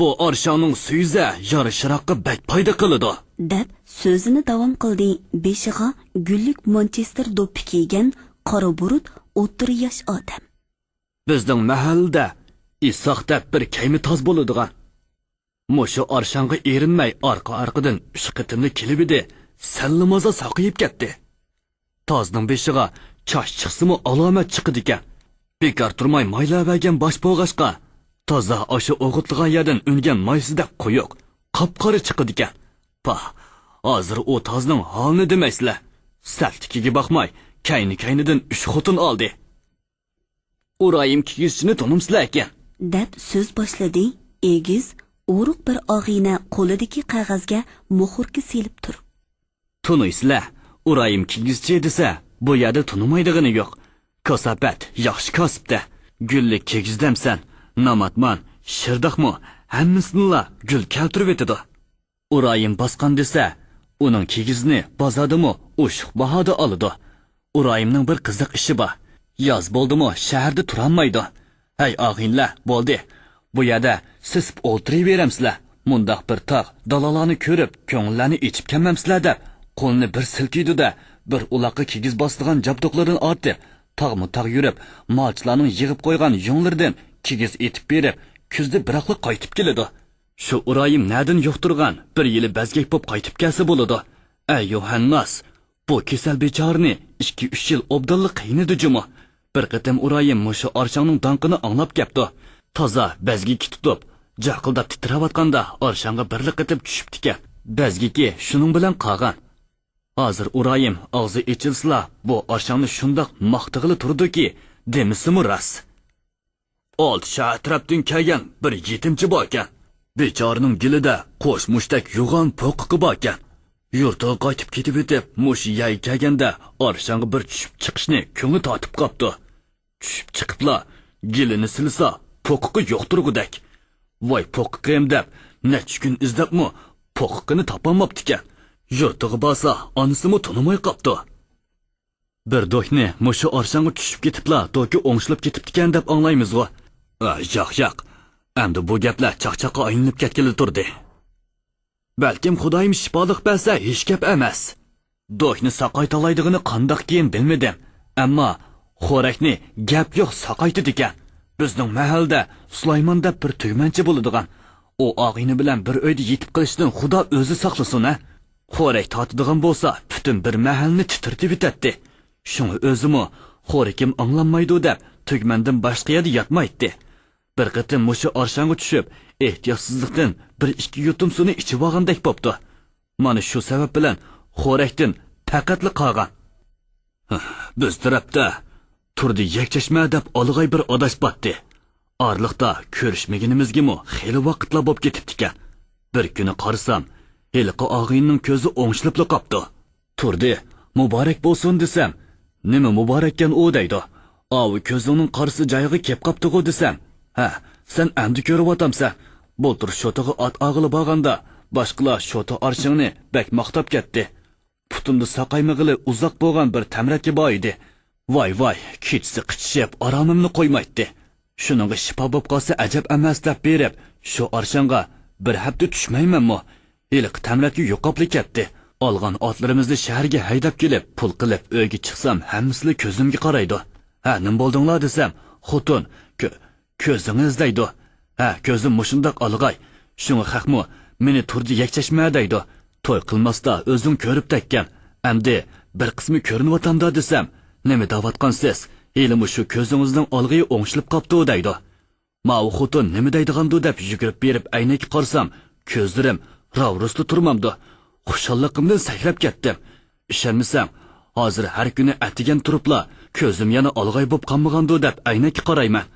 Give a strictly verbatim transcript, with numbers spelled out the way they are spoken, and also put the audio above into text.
بۇ ئارشاڭنىڭ سۈيى يارىشىراققا بەك پايدا قىلىدۇ. دەپ سۆزىنى داۋام قىلدى بېشىغا گۈللۈك مانچېستېر دوپپا كىيگەن قارا بۇرۇت ئوتتۇرا ياش ئادەم. بىزنىڭ مەھەللىدە ئىساق دەپ بىر كەيمە تاز بولىدىغان. مۇشۇ ئارشاڭغا ئېرىنمەي ئارقا-ئارقىدىن ئۈچ قېتىملا كېلىۋىدى، سەللىمازا ساقىيىپ كەتتى. تازنىڭ بېشىغا چاچ چىقسىمۇ ئالامەت چىقىدىكەن. بىكار تۇرماي مايلاۋەرگەن باش بولغاچقا، تازا ئاشۇ ئوغۇتلىغان يەردىن ئۈنگەن مايسىدەك قويۇق، قاپقارا چىقىدىكەن. پاھ، ھازىر ئۇ تازنىڭ ھالىنى دېمەيسىلە. سەلتىكىگە باقماي، كەينى-كەينىدىن ئۈچ خوتۇن ئالدى. ئۇرايىم كىگىزچىنى تونۇمسىلەركىن؟ دەپ سۆز باشلىدى ئېگىز، ئورۇق بىر ئاغىنە قولىدىكى قەغەزگە مۇخۇركا سېلىپ تۇرۇپ. تونۇيسىلەر، ئۇرايىم كىگىزچى دېسە، بۇ يەردە تونۇمايدىغىنى يوق. كاساپەت، ياخشى كاسىپتە. گۈللۈك كىگىز دەمسەن، ناماتمان، شىرداقمۇ، ھەممىسىنىلا گۈل كەلتۈرۈۋېتىدۇ. ئۇرايىم باسقان دېسە، ئۇنىڭ كىگىزىنى بازاردىمۇ ئوشۇق باھادا ئالىدۇ. ئۇرايىمنىڭ بىر قىزىق ئىشى بار. ياز بولدىمۇ شەھەردە تۇرالمايدۇ. ھەي ئاغىنىلەر، بولدى. بۇ يەردە سېسىپ ئولتۇرۇۋېرەمسىلەر؟ مۇنداق بىر تاغ دالالارنى كۆرۈپ، كۆڭۈللەرنى ئېچىپ كەلمەمسىلەر دەپ، قولىنى بىر سىلكىيدۇ-دە، بىر ئۇلاققا كىگىز باسىدىغان جابدۇقلىرىنى ئارتىپ، تاغمۇ تاغ يۈرۈپ، مالچىلارنىڭ يىغىپ قويغان يۇڭلىرىدىن كىگىز ئېتىپ بېرىپ، كۈزدە بىراقلا قايتىپ كېلىدۇ. شۇ ئۇرايىم نەدىن يۇقتۇرغان، بىر يىلى بەزگەك بوپ قايتىپ كەلسە بولىدۇ. ئەي يوھەنناس، بۇ كېسەل بىچارىنى ئىككى-ئۈچ يىل ئوبدانلا قىينىدى جۇمۇ. بىر قېتىم ئۇرايىم مۇشۇ ئارشاڭنىڭ داڭقىنى ئاڭلاپ كەپتۇ. تازا بەزگىكى تۇتۇپ، جاقىلداپ تىترەۋاتقاندا ئارشاڭغا بىرلا قېتىم چۈشۈپتىكەن. بەزگىكى شۇنىڭ بىلەن قالغان. ھازىر ئۇرايىم ئاغزى ئېچىلسىلا، بۇ ئارشاڭنى شۇنداق ماختىغىلى تۇرىدۇكى، دېمىسىمۇ راست. ئالتە شەھەر تەرەپتىن كەلگەن بىر يېتىمچى باركەن. بىچارىنىڭ گېلىدە قوش مۇشتەك يوغان پوقىقى باركەن. يۇرتىغا قايتىپ كېتىۋېتىپ، مۇشۇ يەرگە كەلگەندە ئارشاڭغا بىر چۈشۈپ چىقىشنى كۆڭلى تارتىپ قاپتۇ. چۈشۈپ چىقىپلا گېلىنى سىلىسا، پوقىقى يوق تۇرغۇدەك. ۋاي پوقىقىم دەپ، نەچچە كۈن ئىزدەپمۇ پوقىقىنى تاپالماپتىكەن. يۇرتىغا بارسا، ئانىسىمۇ تونۇماي قاپتۇ. بىر دوكنى مۇشۇ ئارشاڭغا چۈشۈپ كېتىپلا، دوكى ئوڭشىلىپ كېتىپتىكەن دەپ ئاڭلايمىزغۇ. ئە، ياق، ياق. ئەمدى بۇ گەپلەر چاقچاققا ئايلىنىپ كەتكىلى تۇردى. بەلكىم خۇدايىم شىپالىق بەرسە، ھېچ گەپ ئەمەس. دوكنى ساقايتالايدىغىنى قانداقكىن بىلمىدىم، ئەمما خورەكنى گەپ يوق ساقايتىدىكەن. بىزنىڭ مەھەللىدە سۇلايمان دەپ بىر تۈگمەنچى بولىدىغان. ئۇ ئاغىنە بىلەن بىر ئۆيدە يېتىپ قېلىشتىن خۇدا ئۆزى ساقلىسۇن ھە. خورەك تارتىدىغان بولسا، پۈتۈن بىر مەھەللىنى تىترىتىۋېتەتتى. شۇڭا ئۆزىمۇ خورىكىم ئاڭلانمايدۇ دەپ، تۈگمەندىن باشقا يەردە ياتمايتتى. بىر قېتىم مۇشۇ ئارشاڭغا چۈشۈپ، ئېھتىياتسىزلىقتىن بىر ئىككى يۇتۇم سۇنى ئىچىۋالغاندەك بوپتۇ. مانا شۇ سەۋەب بىلەن خورەكتىن پەقەتلا قالغان. بىز تەرەپتە تۇردى يەكچەشمە دەپ ئالىغاي بىر ئاداش باتتى. ئارىلىقتا كۆرۈشمىگىنىمىزگىمۇ خېلى ۋاقىتلار بوپ كېتىپتىكەن. بىر كۈنى قارىسام، ھېلىقى ئاغىنىنىڭ كۆزى ئوڭشىلىپلا قاپتۇ. تۇردى، مۇبارەك بولسۇن دېسەم، نېمە مۇبارەككەن ئۇ دەيدۇ. ئاۋۇ كۆزۈڭنىڭ قارىسى جايىغا كېپ قاپتىغۇ دېسەم، ھە، سەن ئەمدى كۆرۈۋاتامسەن. بۇلتۇر شوتىغا ئات ئاغىلى بارغاندا، باشقىلار شوتا ئارشىڭنى بەك ماختاپ كەتتى. پۇتۇمدا ساقايمىغىلى ئۇزاق بولغان بىر تەمرەتكە بار ئىدى. ۋاي ۋاي، كېچىسى قىچىشىپ ئارامىمنى قويمايتتى. شۇنىڭغا شىپا بوپ قالسا ئەجەب ئەمەس دەپ بېرىپ، شۇ ئارشاڭغا بىر ھەپتە چۈشمەيمەنمۇ. ھېلىقى تەمرەتكە يوقاپلا كەتتى. ئالغان ئاتلىرىمىزنى شەھەرگە ھەيدەپ كېلىپ، پۇل قىلىپ ئۆيگە چىقسام، ھەممىسىلا كۆزۈمگە قارايدۇ. ھە، نېمە بولدۇڭلار دېسەم، خوتۇن، كۆ-، كۆزىڭىز دەيدۇ. ھە، كۆزۈم مۇشۇنداق ئالىغاي. شۇڭا خەقمۇ مېنى تۇردى يەكچەشمە دەيدۇ. توي قىلماستا ئۆزۈڭ كۆرۈپ تەگكەن. ئەمدى بىر قىسمى كۆرۈنۈۋاتامدا دېسەم، نېمە دەۋاتقانسىز؟ ھېلىمۇ شۇ كۆزىڭىزنىڭ ئالغىيى ئوڭشىلىپ قاپتۇ دەيدۇ. ماۋۇ خوتۇن نېمە دەيدىغاندۇ دەپ يۈگۈرۈپ بېرىپ ئەينەككە قارىسام، كۆزلىرىم راۋرۇسلا تۇرمامدۇ. خۇشاللىقىمدىن سەكرەپ كەتتىم. ئىشەنمىسەڭ، ھازىر ھەر كۈنى ئەتىگەن تۇرۇپلا، كۆزۈم يەنە ئالغاي بوپ قالمىغاندۇ دەپ ئەينەككە قارايمەن.